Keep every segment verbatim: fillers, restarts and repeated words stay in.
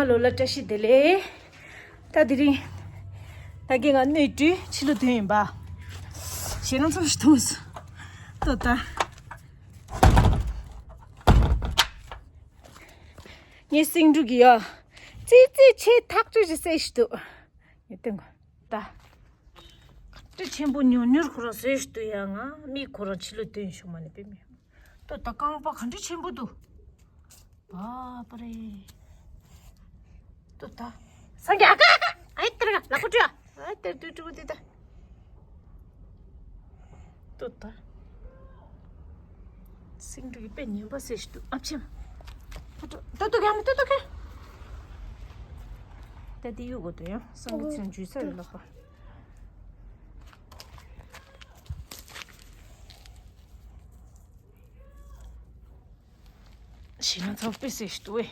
ལོ་ལ་བཀྲ་ཤིས་བདེ་ལེགས། ད་དེ་རིང་ད་གིན་ང་སྣོད་བཀྲུས་ཕྱི་ལོགས་ཐོན་ཡིན་པ། ཞེད་སྣང་ཚ་པོ་ཞིག་ཐོན་སོང་། ལྟོས་ད། ངའི་སེང་ཕྲུག་གིས་ཡ། ཙི་ཙི་ཆེ་ཐག་ཆོད་ཅིག་བསད་ཤི་འདུག་ངས་སྟོན་གོ། ད། ག་འདྲ་ཆེན་པོ་ཉུང་ཉུང་ཁོ་རང་བཟོས་ཤི་འདུག་ཡ། ང་མིག་ཁོ་རང་ཕྱི་ལོགས་ཐོན་ཤོག་མ་ནི་པེ་མི། ལྟོས་ད་རྐང་པ་ག་འདྲ་ཆེན་པོ་འདུག་བ་པ་རེ། ལྟོས་ད། སངས་རྒྱས་ཨ་ཀ་ཨ་ཀ་ཨེ་ཏེར་ག་ལག་པ་བཀྲུས་ཨ། ཨེ་ཏེར་ཏུ་ཏུ་ཏི་ད། ལྟོས་ད། སེང་ཕྲུག་གི་དཔེ་ཉན་པ་ཟེར་ཞིག་འདུག་ཨ་ཕྱི་མ། ལྟོས་ཏོ་ག་མི་ལྟོས་ཏོ་ག་ད་དེ་གཡུག་དགོས་དོ་ཡང་སངས་རྒྱས་ཚེ་རིང་འཇུས་ས་རེད་ལགས་པ། ཞེད་སྣང་ཚ་པོ་དཔེ་ཟེར་ཞིག་འདུག་ཨེ།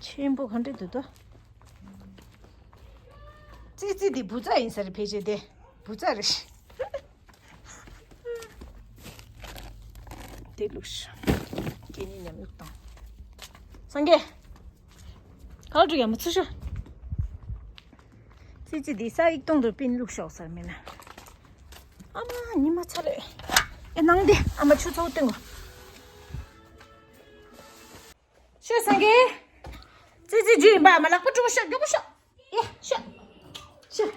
ཆེན་པོ་ག་འདྲ་འདུག་ད། ཙི་ཙི་འདི་བུ་ཚ་ཡིན་ས་རེད། ཕལ་ཆེར་དེ་བུ་ཚ་རེད། དེ་ལུགས་ཤ། སྐད་གཉིས་མཉམ་གཡུག་བཏང་། སངས་རྒྱས། ག་འགྲོ་ཡ་མ་ཚུར་ཤོག་ཙི་ཙི་འདི་ས་ཡིག་གཏོང་དུ་པིན་བླུགས་ཤོག་ཟེར་མིན་ན། ཨ་མ་ཉི་མ་ཚ་རེད། ཨེ་ནང་འདི་ཨ་མ་ཆུ་ཚོད་སྟོན་གོ། ཤོད་སངས་རྒྱས། ཙི་ཙི་འཇུས་ཡིན་པ་མ་ལག་པ་དཀྲུག་ཤོག་མགྱོགས་པོ་ཤོག་ཡ་ཤོག་ཤོག་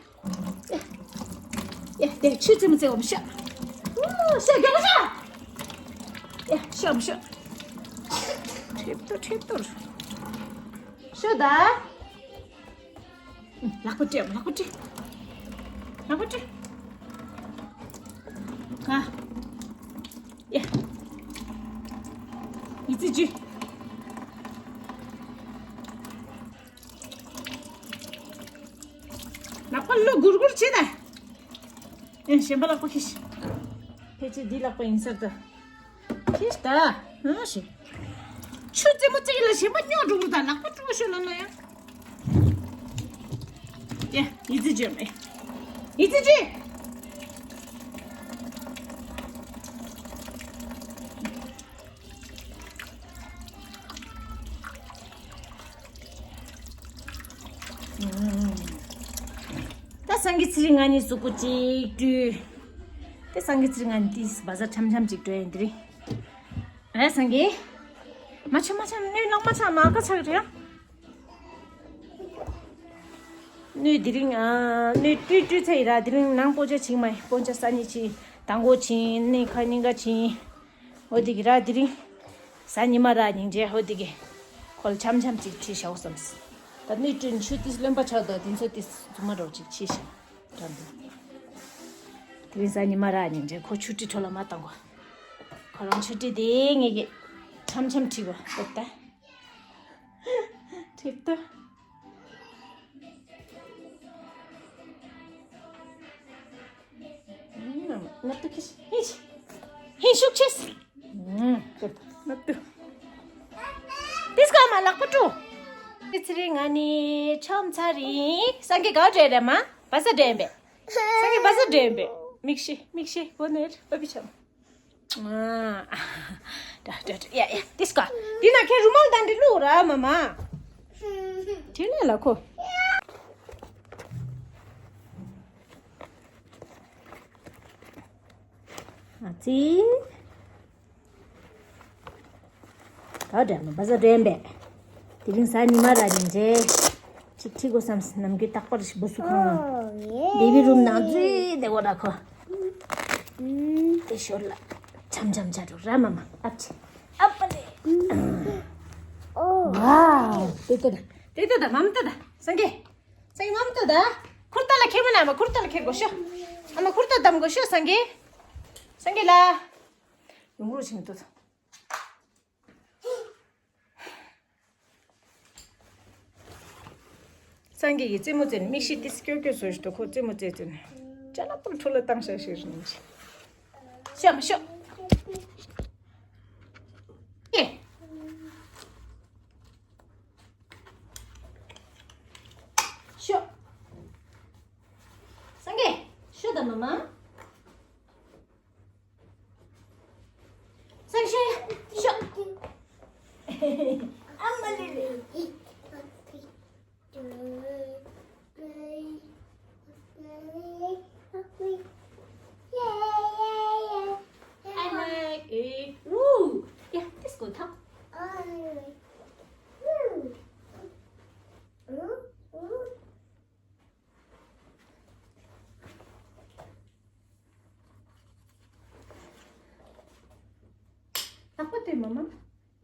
ཡ་ཡ་དེ་ཆུ་ཙི་མོ་ཙི་འོམ་ཤོག་ཨུ་ཤོག་མགྱོགས་པོ་ཤོག་ཡ་ཤོག་མ་ཤོག་ཁྲེབ་ཏོ་ཁྲེབ་ཏོ་ཤོག་ད། ལག་པ་སྤྲད། ལག་པ་སྤྲད། ལག་པ་སྤྲད། ག་ཡ། ཡི་ཙི་ཅི། ལག་པ་ལོ་སྒུར་སྒུར་བྱེད་ད། ཡ་གཞན་པ་ལག་པ་ཁྱེར་ཤིག་ཕལ་ཆེར་འདི་ལག་པ་ཡིན་ས་རེད་ད། ཁྱེར་ཤིག་ད། ཧ་ཤི། ཆུ་རྩེ་མོ་རྩེ་ལ་གཞན་པ་སྙོག་འགྲོ་གི་རེད་ད། ལག་པ་དཀྲུག་ཤོག་ལ་ལ་ཡ། ཡ་ཡི་ཙི་ཅི་མེ། ཡི་ཙི་ཅི། ད་སངས་རྒྱས་ཚེ་རིང་ང་གཉིས་གཟུགས་པོ་གཅིག་བཀྲུས། དེ་སངས་རྒྱས་ཚེ་རིང་ང་གཉིས་ཏིས་བ་ཟ་འཆམ་འཆམ་གཅིག་འགྲོ་ཡིན་དེ་རིང་། རེད་སངས་རྒྱས། མ་ཆ་མ་ཆ་སྣོད་ལག་མ་ཆ་མ་ཀ་ཆག་རེད། སྣོད་དེ་རིང་ཨ་སྣོད་བཀྲུས་བཀྲུས་ཚར་ཡིན་ར། དེ་རིང་ནང་སྤོ་ཆ་བྱིན་མ་ཡིན། སྤོ་ཆ་ས་ནི་ཆི་དང་གོ་བྱིན་ནི་ཁ་ཉིན་ག་བྱིན། འོ་དེ་གི་ར་དེ་རིང་གཟའ་ཉི་མ་ར་ཉིན་རྗེས་འོ་དེ་གི་ཁོལ་འཆམ་འཆམ་ཅིག་ཁྲིད་བཞག་བསམས། ད་སྣོད་བཀྲུས་ཆུ་ཏིས་རློན་པ་ཆགས་འདུག་དེ་ཚོ་ཏིས་རྫུན་མ་རོ་ཅིག་ཁྲིད་བཞག་འགྲམ་དུ། དེ་རིང་གཟའ་ཉི་མ་ར་ཉིན་རྗེས་ཁོ་ཆུ་ཏི་འཕྲོ་ལ་མ་བཏང་གོ། ཁོ་རང་ཆུ་ཏི་དེ་ངེད་ཀྱི་འཆམ་འཆམ་ཁྲིད་གོ་ལབ་ད། ཁྲིད་ད། ནབ་ཏུ་ཁྱི་ཧི་ཧི་ཤུག་ཆེས། ནབ་ཏུ། དེས་ཀ་མ་ལག་པ་དཀྲུག་དེ་ཚེ་རིང་ང་ནི་ཆོམ་ཚ་རིང་སངས་རྒྱས་ག་འདྲེ་རེད་མ་བ་ས་འདྲེན་པས། སངས་རྒྱས་བ་ས་འདྲེན་པས། མིག་ཤེས་མིག་ཤེས་གོ་ནས་ཨ་བི་ཆམ། ཨ། ད་ད་ད་ཡ་ཡ་དེས་ཀ་འདི་ན་ཁྱེད་རུ་མལ་དང་འདི་བླུག་ར་མ་མ། དེ་ནས་ལ་ཁོ། ཨ་ཙི། ད་འདྲ་མ་བ་ཟ་འདྲེན་པས། དེ་རིང་གཟའ་ཉི་མ་ར་རིང་རྗེས། ཅིག་ཁྲིད་དགོས་བསམས་ནམ་རྒྱུན་རྟག་པར་བུ་སུ་ཁང་། ལེ་བི་རུམ་ནང་འཛུལ་བསྡད་དགོས་ར་ཁོ། དེ་ཞོར་ལ། འཆམ་འཆམ་བྱ་འགྲོ་ར་མ་མ་ཨབ་ཆི། ཨབ་པ་ལེ། ཝའོ། དེ་ལྟ་ད། དེ་ལྟ་ད་མམ་ལྟ་ད། སངས་རྒྱས། སངས་རྒྱས་མམ་ལྟ་ད། ཁུར་ཏ་ལ་ཁྱེར་མ་ན་མ་ཁུར་ཏ་ལ་ཁྱེར་དགོས་ཤོ། ཨ་མ་ཁུར་ཏ་བསྡམ་དགོས་ཤོ་སངས་རྒྱས། སངས་རྒྱས་ལ། ཡོང་རོགས་བྱེད་མི་ཐུབ། སངས་རྒྱས་ཀྱིས་རྩེད་མོ་རྩེ་ནས་མིག་ཤེལ་ཏིས་སྐྱོ་སྐྱོ་བཟོ་ཞིག་ཏུ་ཁོ་རྩེད་མོ་རྩེ་རྩེ་ནས་ཅ་ལག་པོ་འཕྲོ་ལ་བཏང་ཤག་ཤིག་རིང་ཤ་མ་ཤོག་ཨེ། ཤོག་སངས་རྒྱས་ཤོག་ད་མ་མ། སངས་རྒྱས་ཤོག་ཁོ་དེ་མ་མ།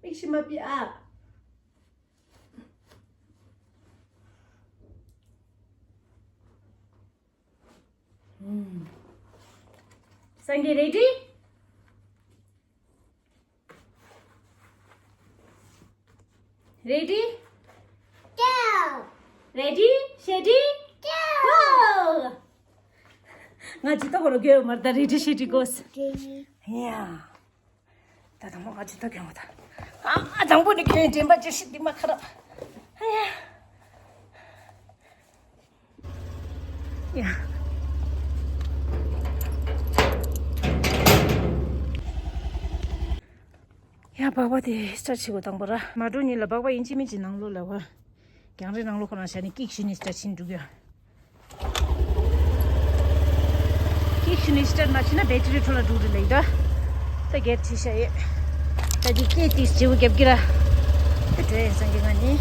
མིག་ཤི་མ་པི་ཨ། སངས་རྒྱས་ready? Ready? Go! Ready? Steady? Go! Go! ང་ཅི་ཏོ་གོ་རོ་གེ་མར་ད་ready steady go. ཡ། ད་དང་པོ་ང་ཅི་ཏོ་གེ་མོ་ད། ཨ་དང་པོ་ནི་གེ་དྲན་པ་ཅི་ཤི་དི་མ་ཁ་ར། ཡ། ཡ། ཡ་སྦག་སྦག་དེ་start བྱེད་དགོས་དང་པོ་ར། མ་འགྲོ་ཉིན་ལ་སྦག་སྦག་ཡིན་གཅིག་མིན་གཅིག་ནང་ལོགས་ལ་བ། རྒྱང་རིང་ནང་ལོགས་ཁོ་རང་བཞག་ནས་ཀིག་ཞུ་ནས་start བྱེད་འགྲོ་གི་ཡ། ཀིག་ཞུ་ནས་start མ་བྱེད་ན་battery འཕྲོ་ལ་འགྲོ་གི་རེད་ལེགས་ད། ད་གེར་བྱེད་ཤ་ཡེ། ད་འདི་སྐད་དེ་བྱེའུ་རྒྱབ་ཀྱི་ར། དེ་འགྲོ་ཡིན་སངས་རྒྱས་ང་ནི།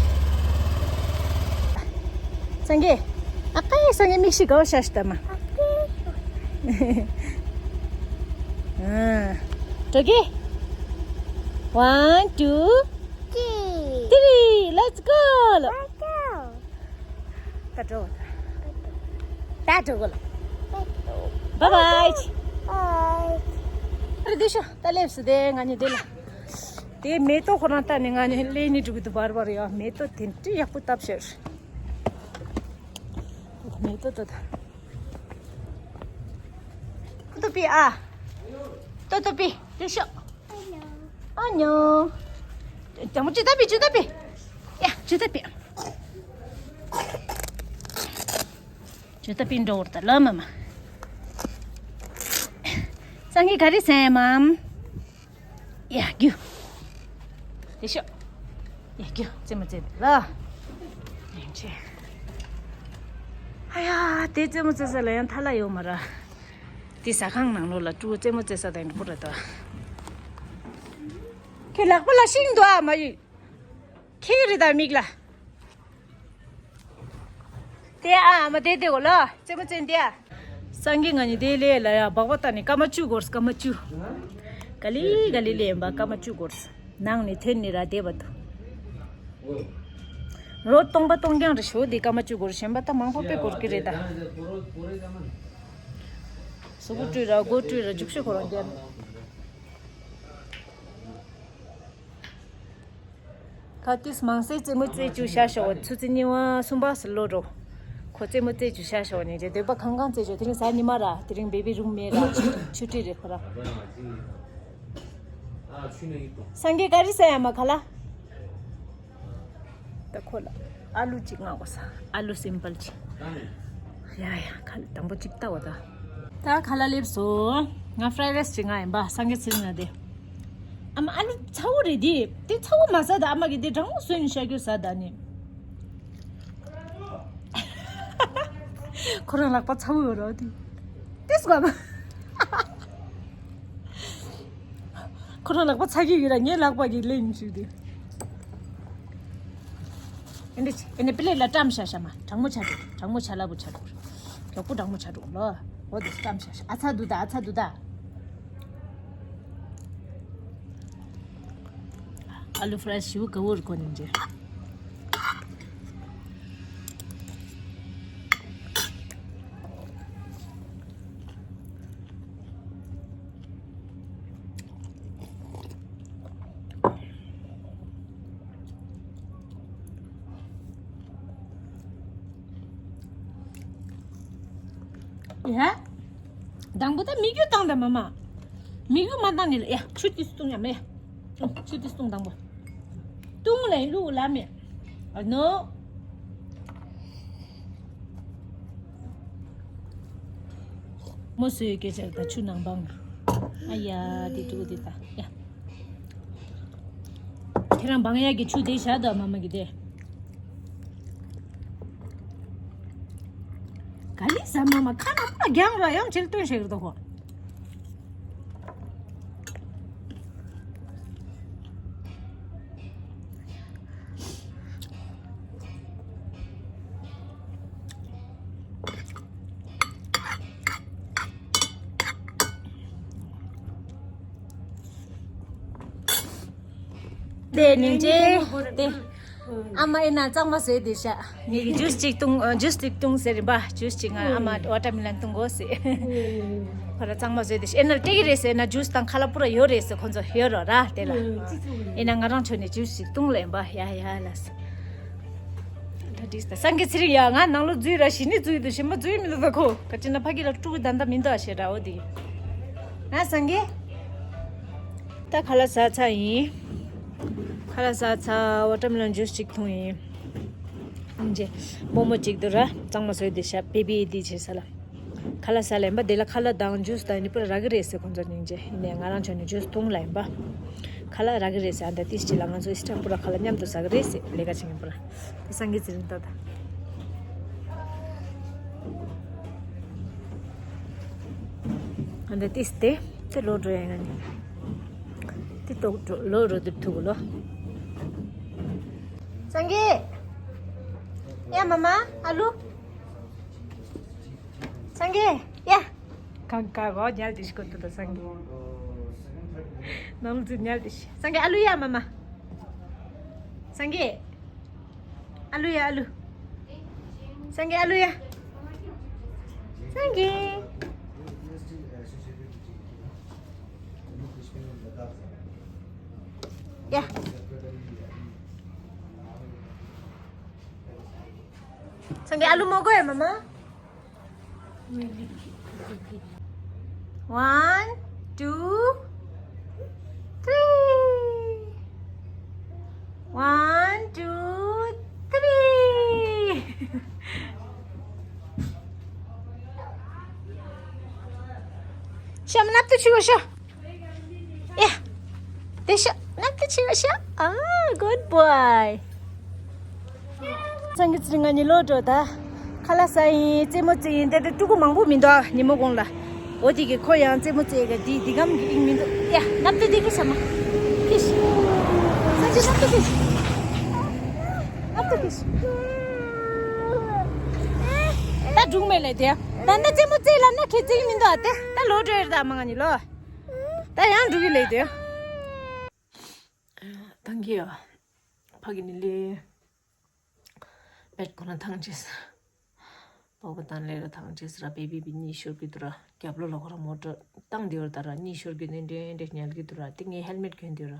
སངས་རྒྱས། ཨ་ཀ་ཡེ་སངས་རྒྱས་མིག་ཤི་གའོ་ཤ་ཤི་ད་མ། ཨ། འགྲོ་གི། One, two, three, let's go. ད་འགྲོ། ད་འགྲོ་གོ་ལ། Bye bye. རེད་དེ་ཤོ་ད་ལེབས་སུ་དེ་ང་ནི་དེ་ལ། དེ་མེ་ཏོག་ཁོ་རང་ལྟ་ནས་ང་ནི་ལས་ནི་འགྲོ་གི་འདུག་བར་བར་ཡ། མེ་ཏོག་དེ་འདྲ་ཡག་པོ་བཏབ་ཤར། མེ་ཏོག་ཏོ་ད། ཏོ་ཏོ་པི་ཨ། ཏོ་ཏོ་པི་དེ་ཤོ། ཨ་ཉོ། ཅང་མོ་ཅི་ད་པི་ཅི་ད་པི། ཡ་ཅི་ད་པི། ཅི་ད་པི་འགྲོ་བར་ད་ལ་མ་མ། སངས་རྒྱས་ག་རེ་སེམས་མམ། ཡ་རྒྱུ། དེ་ཤོ། ཡ་རྒྱུ་རྩེད་མོ་རྩེད་པ་ལ། ཡིན་ཆེ། ཨ་ཡ་དེ་རྩེད་མོ་རྩེད་ས་ལ་ཡང་ཐ་ལ་ཡོད་མ་ར། དེ་ཟ་ཁང་ནང་ལོགས་ལ་ཀྲུའུ་རྩེད་མོ་རྩེད་ས་དང་འདྲ་པོ་རེད་དོ། ཁྱེད་ལག་པ་ལ་ཤིང་འདུག་ཨ་མ་ཡུ། ཁྱེད་རེད་ད་མིག་ལ། དེ་ཨ་མ་དེ་དེ་གོ་ལ་རྩེད་མོ་རྩེད་དེ་ཨ། སངས་རྒྱས་ང་གཉིས་དེ་ལས་ལ་ཡ་སྦག་སྦག་བཏང་ནས་སྐར་མ་བཅུ་འགོར་སྐར་མ་བཅུ། ག་ལི་ག་ལི་ལས་ཡིན་པ་སྐར་མ་བཅུ་འགོར། ནང་ནས་ཐོན་ནས་ར་བསྡད་པ་འདུག་རོ་སྟོང་པ་སྟོང་རྐྱང་རེ་ཞོ་དེ་སྐར་མ་བཅུ་འགོར་གཞན་པ་ད་མང་པོ་དཔེ་འགོར་གི་རེད་ད། གཟུགས་པོ་བཀྲུས་ར་སྒོ་བཀྲུས་ར་རྒྱུགས་ཤོག་ཁོ་རང་རྒྱབ། ཁ་ཏིས་མང་སེ་རྩེད་མོ་རྩེ་བཅུག་བཞག་ཤོག་ཆུ་ཚོད་གཉིས་པ་གསུམ་པ་སུ་ལོ་རོ། ཁོ་རྩེད་མོ་རྩེ་བཅུག་བཞག་ཤོག་ནས་རེད་འདོད་པ་གང་གང་རྩེ་ཆོག་དེ་རིང་གཟའ་ཉི་མ་ར་དེ་རིང་བེ་བི་རུམ་མེད་ར་ཆུ་ཆུ་ཁྲི་རེད་ཁོ་ར། སངས་རྒྱས་ག་རེ་ཟ་ཡ་མ་ཁ་ལ། ད་ཁོ་ལ་ཨ་ལུ་གཅིག་མངགས་དགོས་ས། ཨ་ལུ་སིམ་པལ་གཅིག་ཡ་ཡ་ཁ་ལ་དང་པོ་གཅིག་ལྟ་བ་ད། ད་ཁ་ལ་སླེབས་སོང་། ང་ཕ་རའི་རའི་སི་གཅིག་མངགས་ཡིན་པ་སངས་རྒྱས་ཚེ་རིང་ན་དེ། ཨ་མ་ཨ་ལུ་ཚ་བོ་རེད་དེ། དེ་ཚ་བོ་མ་ཟ་ད་ཨ་མ་གི་དེ་གྲང་མོ་བཟོས་ནས་བཤད་རྒྱུ་ཟ་ད་ནི། ཁོ་རང་ལག་པ་ཚ་བོ་ཡོད་རོ་དེ། དེ་སུ་ག་མ། ཁོ་རང་ལག་པ་ཚ་གི་ཡོད་ར་ངའི་ལག་པ་གི་ལེན་བཅུག་དེ། ཨེ་འདྲ་ཨེ་འདྲ་པི་ལེ་ལ་བཀྲམ་བཞག་བཞག་མ་གྲང་མོ་ཆ་འགྲོ། གྲང་མོ་ཆ་ལ་བུ་ཆ་འགྲོ། མགྱོགས་པོ་གྲང་མོ་ཆ་འགྲོ་ལོ། འོ་དེ་བཀྲམ་བཞག་བཞག་ཨ་ཚ་འདུག་ད་ཨ་ཚ་འདུག་ད། ཨ་ལུ་ཕ་རའི་ཞིའུ་ག་བོར་གོ་ནིང་ཇེ། ཡ། དང་པོ་ད་མི་རྒྱུ་བཏང་ད་མ་མ། མི་རྒྱུ་མ་བཏང་ནི་ལ་ཡ་ཆུ་ཏིས་བཏུང་ཡ་མེ། ཆུ་ཏིས་བཏུང་དང་པོ། བཏུང་ལ་ཡིན་ལུག་ལ་མེ། ཨ་ནོ། མོ་སོའི་སྐད་ཆ་ད་ཆུ་ནང་བང་། ཨ་ཡ་དེ་དུ་དེ་ད་ཡ། ཁྱེད་རང་བང་ཡག་གི་ཆུ་དེ་བཞག་དང་མ་མ་གི་དེ། ག་ལི་ཟ་མ་མ་ཁ་ན་པ་རྒྱང་ར་ཡང་ཆེལ་སྟོན་ཞིག་རེད་དོ་ཧོ། དེ་ཉིན་རྗེས་དེ། ཨ་མ་ཨེ་ན་གཙང་མ་བཟོས་དེ་ཤ། ངེད་ཀྱི་ཇུས་གཅིག་བཏུང་ཇུས་གཅིག་བཏུང་ཟེར་རིམ་པ་ཇུས་གཅིག་ང་ཨ་མ་ཝ་ཊར་མི་ལོན་བཏུང་དགོས་ཟེར། ཁོ་ར་གཙང་མ་བཟོས་དེ་ཤ་ཨེ་ན་སྤྲད་ཀྱི་རེད་ཟེར་ན་ཇུས་དང་ཁ་ལག་པུ་ར་ཡོད་རེད་ཟེར་ཁོ་ཚོ་ཡོད་རོགས་ར་དེ་ལ། ཨེ་ན་ང་རང་ཆོ་ནས་ཇུས་གཅིག་བཏུང་ལེན་པ་ཡ་ཡ་ལ་ཟེར། ད་དྲིས་ད་སངས་རྒྱས་ཚེ་རིང་ཡ་ང་ནང་ལོ་འཛུལ་ར་ཞི་ནི་འཛུལ་དུ་ཞིམ་པ་འཛུལ་མི་འདུག་ད་ཁོ་ག་ཅི་ན་ཕ་གི་ལ་ཀྲུ་གི་ད་ད་མི་འདུག་ཨ་ཤེ་ར་འོ་དེ། ང་སངས་རྒྱས། ད་ཁ་ལག་ཟ་ཚར་ཡིན། ཁ་ལག་ཟ་ཚར་ཝ་ཊར་མི་ལོན་ཇུས་གཅིག་འཐུང་ཡིན། ཨིན་ཇེ། མོག་མོག་གཅིག་ཏུ་ར་གཙང་མ་བཟོས་ཏེ་ཤ་བེ་བེ་ཡི་དེ་བྱེད་ས་ལ། ཁ་ལག་ཟ་ལེན་པ་དེ་ལ་ཁ་ལག་དང་ཇུས་དང་ནི་པུ་ར་རག་གི་རེད་ཟེར་ཁོང་ཚོ་སྙིང་རྗེ་ཡིན་ནའི་ང་རང་ཆོ་ནི་ཇུས་འཐུང་ལེན་པ། ཁ་ལག་རག་གི་རེད་ཟེར་ཨ་ད་ཏིས་ཅི་ལ་ང་ཚོ་ཨིས་ཊར་པུ་ར་ཁ་ལག་མཉམ་དུ་ཟ་གི་རེད་ཟེར་ལས་ཀ་བྱེད་མཁན་པུ་ར། དེ་སངས་རྒྱས་ཚེ་རིང་ཏོ་ད། ཨ་ད་ཏིས་དེ་དེ་ལོ་འགྲོ་ཡ་ང་ནི། དེ་ཏོག་འགྲོ་ལོ་རོ་དུ་ཐུག་ལོ། སངས་རྒྱས། ཡ་མ་མ་ཨ་ལུ། སངས་རྒྱས་ཡ། གང་ག་གོ་ཉལ་དེ་ཤི་གོ་ཏུ་ད་སངས་རྒྱས། ནང་ལུ་ཚུར་ཉལ་དེ་ཤི་སངས་རྒྱས་ཨ་ལུ་ཡ་མ་མ། སངས་རྒྱས། ཨ་ལུ་ཡ་ཨ་ལུ། སངས་རྒྱས་ཨ་ལུ་ཡ། སངས་རྒྱས། ཡ། སངས་རྒྱས་ཨ་ལུ་མོ་གོ་ཡ་མ་མ། One, two, three. One, two, three. ཤ་མ་ནབ་ཏུ་ཆུ་བ་ཤ། ཡ། དེ་ཤ་ནག་ཏུ་ཆེ་བ་ཤ། ཨ། Good boy. སངས་རྒྱས་ཚེ་རིང་ང་གཉིས་ལོག་འགྲོ་ད། ཁ་ལག་ཟ་ཡིན་རྩེད་མོ་རྩེ་ཡིན་དེ་འདྲ་ཕྲུ་གུ་མང་པོ་མི་འདུག་ཉིན་མོ་གུང་ལ། འོ་དེ་གི་ཁོ་ཡང་རྩེད་མོ་རྩེ་ག་དེ་དེ་གམ་གི་ཨིན་མི་འདུག་ཡ་ནབ་ཏུ་དེ་ཁི་ཤ་མ། ཁི་ཤ། སངས་རྒྱས་ནབ་ཏུ་ཁི་ཤ། ནབ་ཏུ་ཁི་ཤ། ད་འགྲུག་མེད་ལས་དེ། ད་ནི་རྩེད་མོ་རྩེ་ལ་ན་ཁི་རྩེ་གི་མི་འདུག་ཨ་དེ་ད་ལོག་འགྲོ་ཡོད་ད་མ་ང་གཉིས་ལོ། ད་ཡང་འགྲོ་གི་ལས་དེ། ཐང་གི་ཡ། ཕ་གི་ནི་ལི། བེད་ཁོ་ན་ཐང་ཅེས། པོ་པོ་དང་ལེ་ར་ཐང་ཅེས་ར་བེ་བི་བི་གཉིས་ཤོར་གི་དུ་ར་རྒྱབ་ལོ་ལ་ཁོ་ར་མོ་ཊ་བཏང་དེ་བར་ད་ར་གཉིས་ཤོར་གི་ནི་འདྲེ་འདྲེ་ཉལ་གི་དུ་ར་དེ་ངའི་ཧེལ་མེད་གྱོན་དེ་ར།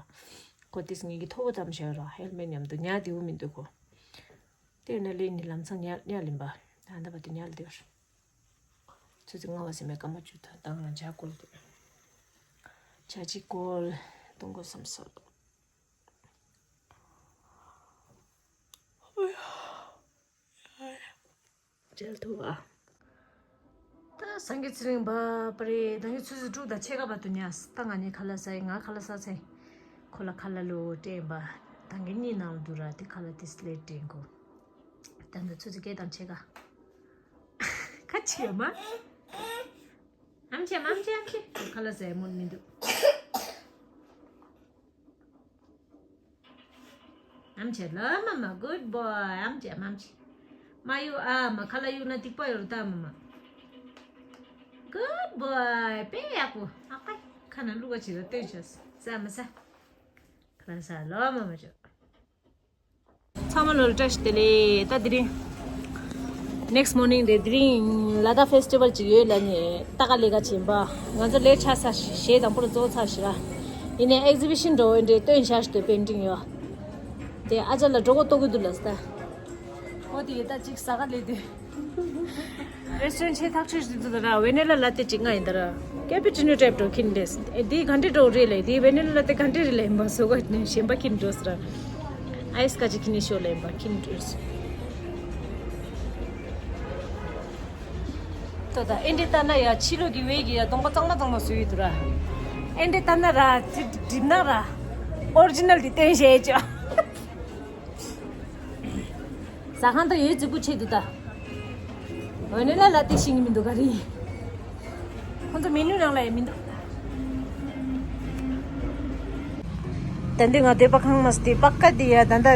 ཁོ་དེས་ངེད་ཀྱི་ཐོ་བོ་ཙམ་བྱས་ར་ཧེལ་མེད་མཉམ་དུ་ཉལ་དེ་བོ་མི་འདུག་གོ། དེ་ན་ལེ་ནི་ལམ་སང་ཉལ་ཉལ་ལིམ་པ། ད་ད་བ་དེ་ཉལ་དེ་བར། ཚོད་ཚོད་ང་བ་སེ་མེ་ཀ་མ་ཆུ་ཐ་དང་རང་ཇ་ཀོལ་དུ། ཇ་ཅི་ཀོལ་གཏོང་དགོས་བསམ་སོ། ཇལ་དུ་བ། ད་སངས་རྒྱས་ཚེ་རིང་བ་པ་རེད་ད་ངས་ཚོད་ཚོད་དྲུག་དང་ཕྱེད་ཀ་བར་དུ་ཉལ། ད་ང་ནི་ཁ་ལག་ཟ་ཡི་ང་ཁ་ལག་ཟ་ཚེ། ཁོ་ལ་ཁ་ལག་ལོ་སྤྲད་པ། ད་ངས་གཉིད་ནང་ལ་འདུག་ར་དེ་ཁ་ལག་དེ་སླེ་སྤྲད་གོ། ད་འདི་ཚོད་ཚོད་སྐད་དང་ཕྱེད་ཀ་ཁ་ཆེ་མ། ཨམ་ཆེ་ཨམ་ཆེ་ཨམ་ཆེ། ཁ་ལག་ཟ་ཡི་མོན་མི་འདུག་ཨམ་ཆེ་ལ་མ་མ། Good boy. ཨམ་ཆེ་ཨམ་ཆེ། མ་གཡུག་ཨ་མ། ཁ་ལག་གཡུག་ན་སྡིག་པ་ཡོད་རེད་ད་མ་མ། Good boy. དཔེ་ཡག་པོ། ཨ་ཀའི་ཁ་ན་བླུག་ག་བྱེད་ལ་སྟོན་བྱ། ཟ་མ་ཟ། ཁ་ལག་ཟ་ལ་མ་མ་ཆོག་ཚང་མ་ལོ་ལ་བཀྲ་ཤིས་བདེ་ལེགས། ད་དེ་རིང་next morning་རེད། དེ་རིང་ལ་དྭགས་ཕེ་སི་ཊི་ཝལ་ཅིག་ཡོད་ལ་ནི་ལྟ་ག་ལས་ཀ་བྱེད་པ། ང་ཚོ་ལས་ཆ་ས་ཞེས་དང་པོ་ལ་གཙོ་བོ་ཚ་ཞི་ར། ཡིན་ནའི་ཨེག་ཛི་བི་ཤན་འགྲོ་འོས་འདྲའི་སྟོན་བྱ་ཞིག་ཏུ་པེན་ཊིང་ཡོད། དེ་ཨ་ཅག་ལ་འགྲོ་གོ་ལྟོ་གི་འདུག་ལ་ས། འོ་དེ་ཡོད་ད་ཅིག་ཟ་ག་ལས་དེ། རེ་སི་ཊོ་རན་ཊི་ཆེས་ཐག་ཆོད་ཞིག་འདུག་ད་ར། ཝེ་ནི་ལ་ལ་ཏེ་གཅིག་ང་ཡིན་ད་ར། ཀེ་པི་ཅི་ནོ་ཊའིབ་འགྲོ་ཁྱིན་ལེས། ཨེ་འདི་ག་འདྲ་འགྲོ་རེད་ལེ། འདི་ཝེ་ནི་ལ་ལ་ཏེ་ག་འདྲ་རེད་ལེ་ཡིན་པ་བཟོ་ག་ནི་གཞན་པ་ཁྱིན་འགྲོ་ཟེར་ར། ཨའི་སི་ཀ་ཅིག་ཁྱིན་ནི་ཤོ་ལེ་ཡིན་པ་ཁྱིན་འགྲོ་ཟེར། ཏོ་ད་ཨེ་འདྲ་ལྟ་ན་ཡ་ཕྱི་ལོགས་ཀྱི་ཝེ་གི་ཡ་གདོང་པ་གཙང་མ་གཙང་མ་བཟོས་ཡོད་དུ་ར། ཨེ་འདྲ་ལྟ་ན་ར་ཅི་འགྲིབ་ན་ར། ཨོ་རི་ཇི་ནལ་འདི་བསྟན་བྱས་ཅོ། ཟ་ཁང་དུ་ཡོད་རྫིག་པོ་ཆེ་འདུག་ད། འོ་ནི་ལ་ལ་དེ་ཤེས་ཀྱི་མི་འདུག་ག་རེད། ཁོང་ཚོ་མེ་ནུ་རང་ལ་ཡང་མི་འདུག་ད་འདི་ང་སྡོད་པ་ཁང་མ་སྟེ་པ་ཀ་འདི་ཡ་ད་ད་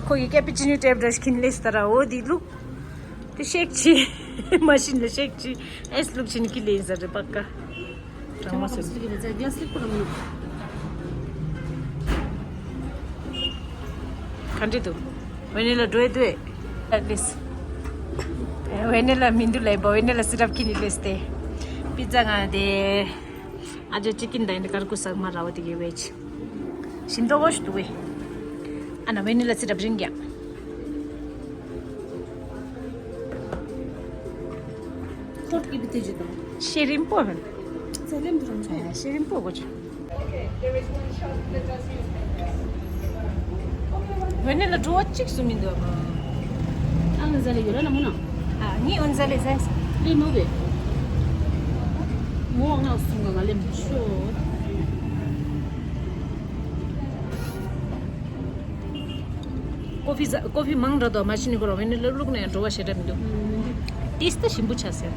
ཁོ་གི་ཀེ་པི་ཅི་ནི་ཊའིབ་འདྲ་ཞིག་ཁྱིན་ལེས་ད་ར། འོ་འདི་བླུག་དེ་ཤེག་ཅི་མ་ཤིན་ལ་ཤེག་ཅི་ཨེ་སི་བླུག་ཅི་ནི་ཀི་ལེ་ཡིན་ཟེར་རེད་པ་ཀ། གྲང་མོ་སོང་། གི་རེད་ཙང་གི་ལ་སི་ལིག་པོ་རང་ཡོད། ག་འདྲ་འདུག་ཝེ་ནི་ལ་འགྲོ་ཡི་འདུག་ཨེ། ལིས། ཝེ་ནི་ལ་མི་འདུག་ལབ་པ། ཝེ་ནི་ལ་སི་རབ་ཁྱེར་ནས་སླེབས་ཏེ། པི་ཛ་ང་དེ། ཨ་ཅོ་ཅི་ཀིན་དང་ནི་ཀར་ཀུ་སག་མ་ར་བ་དེ་གི་ཝེ་ཇི། ཞིམ་མདོག་པོ་ཞིག་འདུག་ཝེ། ཨ་ན་ཝེ་ནི་ལ་སི་རབ་རིང་ག་ཁོར་གི་བི་ཏི་ཇི་དང་། ཤེས་རིང་པོ། ཚེ་ལེམ་དུ་རང་ཚེ། ཤེས་རིང་པོ་གོ་ཆུ། ཝེ་ནི་ལ་འགྲོ་བ་གཅིག་སུ་མི་འདུག་ཨ། ཨ་ང་ཟ་ལེ་ཡོད་ར་ན་མོ་ན། ཨ་ངའི་ཨོན་ཟ་ལེ་ཟ། ལེ་མོ་བེ། མོ་ང་སུ་ང་ང་ལེ་མོ་ཤོ། ཀོ་ཕི་ཟ། ཀོ་ཕི་མང་དྲགས་འདུག་མ་ཤི་ནི་ཁོ་རང་ཝེ་ནི་ལ་བླུགས་ནས་འགྲོ་བ་ཞེ་དྲག་མི་འདུག་ཏིས་ཏ་ཞིམ་པོ་ཆགས་ཟེར།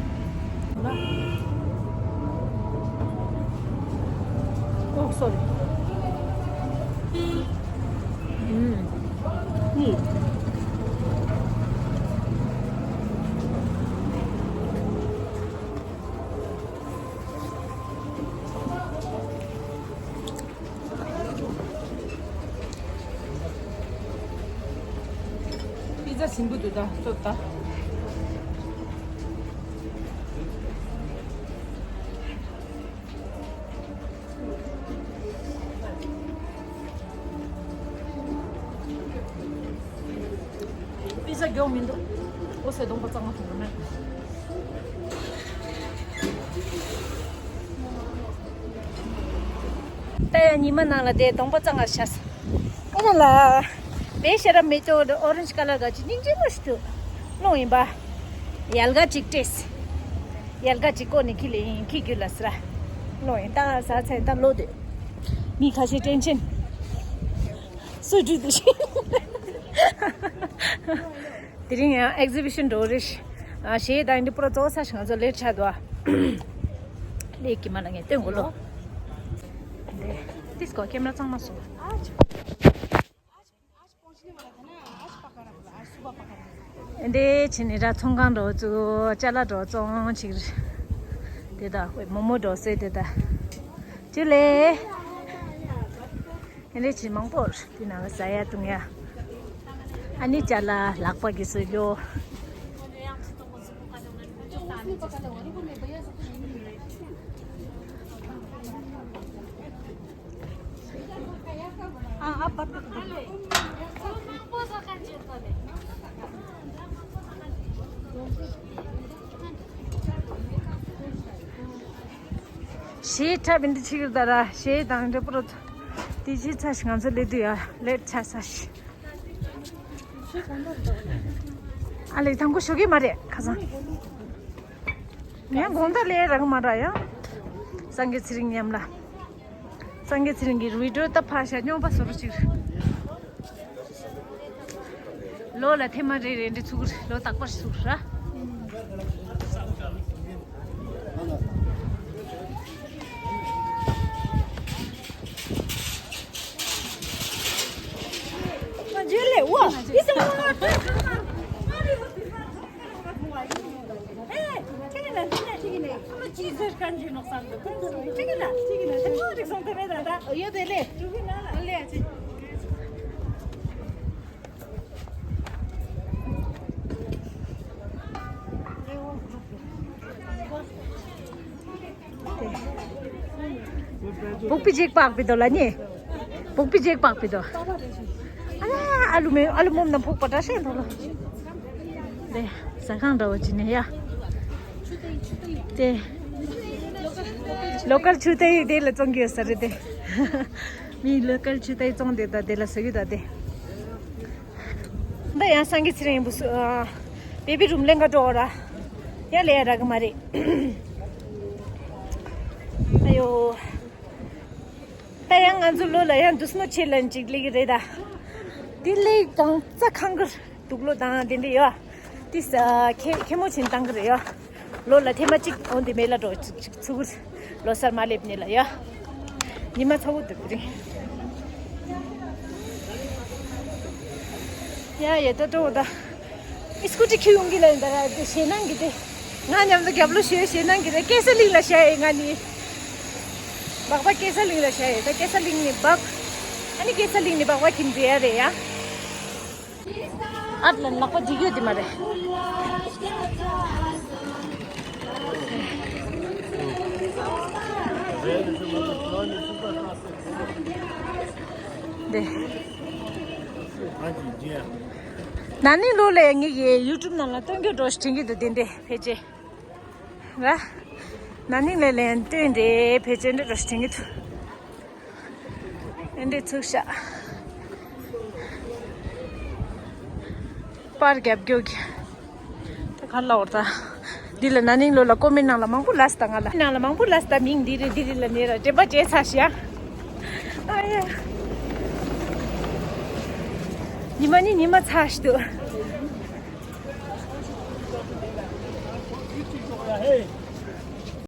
ཨོ་སོ་རི། ཨུམ། ཨུམ། པི་ཛ་ཞིམ་པོ་འདུག་ད་སོ་ད། པི་ཛ་མགྱོགས་མི་འདུག་ཨོ་སེ་གདོང་པ་གཙང་མ་ཐོན་པ་མེད། ད་ཡང་ཉི་མ་ནང་ལ་དེ་གདོང་པ་གཙང་ང་ཤ་ས། ཨེ་ན་ལ། བེ་ཤ་ར་མེ་ཏོ་ཨོ་རེན་ཇི་ཀ་ལར་ག་ཅི་སྙིང་རྗེ་མོ་ཞིག་འདུག་ལོང་ཡིན་པ། ཡལ་ག་ཅིག་སྤྲད། ཡལ་ག་ཅིག་བཀོག་ནས་ཁྱི་ལེན་ཁྱི་རྒྱུད་ལ་ཟེར། ལོང་ཡིན་ད་ཟ་ཚེ་ད་ལོ་དུས། མི་ཁ་ཤས་དྲན་ཆེན། སུ་བྲིས་འདུག་ཤེས། དེ་རིང་ཡང་ཨེག་ཟི་བི་ཤན་འགྲོ་རེད། ཞེས་དང་འདི་པུ་ར་ཙོ་ས་ཞིག་ང་ཚོ་ལེ་ཊི་ཆགས་འདུག་ཨ། ལེགས་ཀྱི་མ་ལ་ངས་སྟོན་དགོས་ལོ། འདི་ཏིས་ཀོ་ཀེམ་ར་གཙང་མ་སོང་། འདི་ཕྱི་ནས་ར་ཚོང་ཁང་འགྲོ་ཚུགས་ཅ་ལག་འགྲོ་ཚོང་ཅིག་དེ་དག་མོ་མོ་འགྲོ་སྲོལ་དེ་དག་ཅི་ལས། ཨེ་ལེ་ཅི་མང་པོ་རེད། དེ་ནང་ལ་ཟ་ཡ་བཏུང་ཡ། ཨ་ནི་ཅ་ལག་ལག་པ་གི་བཟོས་རྒྱུ། གཞས་འཁྲབ་པའི་འདི་ཆི་གི་ད་ར་གཞས་དང་འདྲ་པོ་རོ། དེ་ཅི་ཚ་ཞིག་ང་ཚོ་ལེ་དུ་ཡ་ལེ་ཚ་ས་ཞིག་ཨ་ལེ་དང་པོ་ཞོགས་ཀས་མ་རེད་ཁ་སང་། ངས་དགོང་དག་ལས་རག་མ་རག་ཡ། སངས་རྒྱས་ཚེ་རིང་མཉམ་ལ། སངས་རྒྱས་ཚེ་རིང་གི་བི་ཌིའོ་ད་ཕར་བཞག་སྨྱོན་པ་བཟོ་རོགས་ཅིག་ལོ་ལ་ཐེངས་མ་རེ་རེ་འདྲ་ཚུགས་ལོ་རྟག་པར་ཚུགས་ར། བུག་པི་ཅིག་པག་པི་དོ་ལ་ཉེ། བུག་པི་ཅིག་པག་པི་དོ། ཨ་ལ་ཨ་ལུ་མེ་ཨ་ལུ་མོམ་ན་ཕུག་པ་ཏྲ་ཤེན་ཐོ་ལ། དེ་ཟ་ཁང་འདྲ་བོ་ཅི་ནས་ཡ། དེ་ལོ་ཀལ་ཆུ་ཏེ་དེ་ལ་བཙོང་གི་ཡོད་ས་རེད་དེ། མི་ལོ་ཀལ་ཆུ་ཏེ་བཙོང་དེ་ད་དེ་ལ་ཟ་གི་ད་དེ། འདི་ཡང་སངས་རྒྱས་ཚེ་རིང་བུ་སུ་ཨ། བེ་བི་རུམ་ལེན་ག་འགྲོ་ར། ཡ་ལེ་ཡ་ར་གི་མ་རེད། ཨ་ཡོ། ད་ཡང་ང་ཚོ་ལོ་ལ་ཡང་འདུས་མོ་ཆེ་ལན་ཅིག་ལེགས་རེད་ད། འདི་ལེགས་གང་ཙ་ཁང་གི་དུག་ལོ་དང་དེ་འདྲ་ཡོད། ཏིས་ཁེ་ཁེ་མོ་ཆེན་བཏང་གི་རེད་ཡ། ལོ་ལ་ཐེངས་མ་གཅིག་འོང་དེ་མེ་ལ་འགྲོ་ཚུགས་ཚུགས། ལོ་གསར་མ་སླེབས་ནས་ལ་ཡ། ཉི་མ་ཚ་བོ་འདུག་རེད། ཡ་ཡ་ད་འགྲོ་ད། ཨི་སྐུ་ཊི་ཁྱེར་ཡོང་གི་ལ་ཡིན་ད་ར་དེ་ཞེད་སྣང་གི་དེ། ང་མཉམ་དུ་རྒྱབ་ལོ་ཞེད་ཞེད་སྣང་གི་རེད་ཀེ་ས་གླིང་ལ་བཞག་ཡོད་ང་ནི། སྦག་སྦག་ཀེ་ས་གླིང་ལ་བཞག་ཡོད་ད་ཀེ་ས་གླིང་ནས་སྦག་ཨ་ནི་ཀེ་ས་གླིང་ནས་སྦག་སྦག་ཁྱིམ་འཛེག་ཡ་རེད་ཡ། ཨར་ལ་ལག་པ་འཇིག་ཡོད་དེ་མ་རེད། འདི། ན་ནིང་ལོ་ལས་ངེད་ཀྱི་ཡུ་ཊུབ་ནང་ལ་སྟོན་རྒྱུ་འགྲོ་ཞིག་དྲན་གྱི་འདུག་དེ་འདྲས་ཕལ་ཆེར། ར། ན་ནིང་ལས་ལན་སྟོན་རེད་ཕལ་ཆེར་འདྲ་འགྲོ་ཞིག་དྲན་གྱི་འདུག་ཨེ་འདྲས་ཚུགས་ཤག་པར་རྒྱབ་རྒྱུག་གི། ད་ག་ལ་འོར་ད། འདི་ལ་ན་ནིང་ལོ་ལ་ཀོ་མེན་ནང་ལ་མང་པོ་ལབ་སྟངས་ང་ལ། ནང་ལ་མང་པོ་ལབ་སྟངས་མིང་འདི་རེད་འདི་རེད་ལབ་ནས་ར་དྲན་པ་བརྗེད་ཚར་ཤག་ཨ་ཡ། ཉི་མ་ནི་ཉི་མ་ཚར་ཤི་འདུག Hey!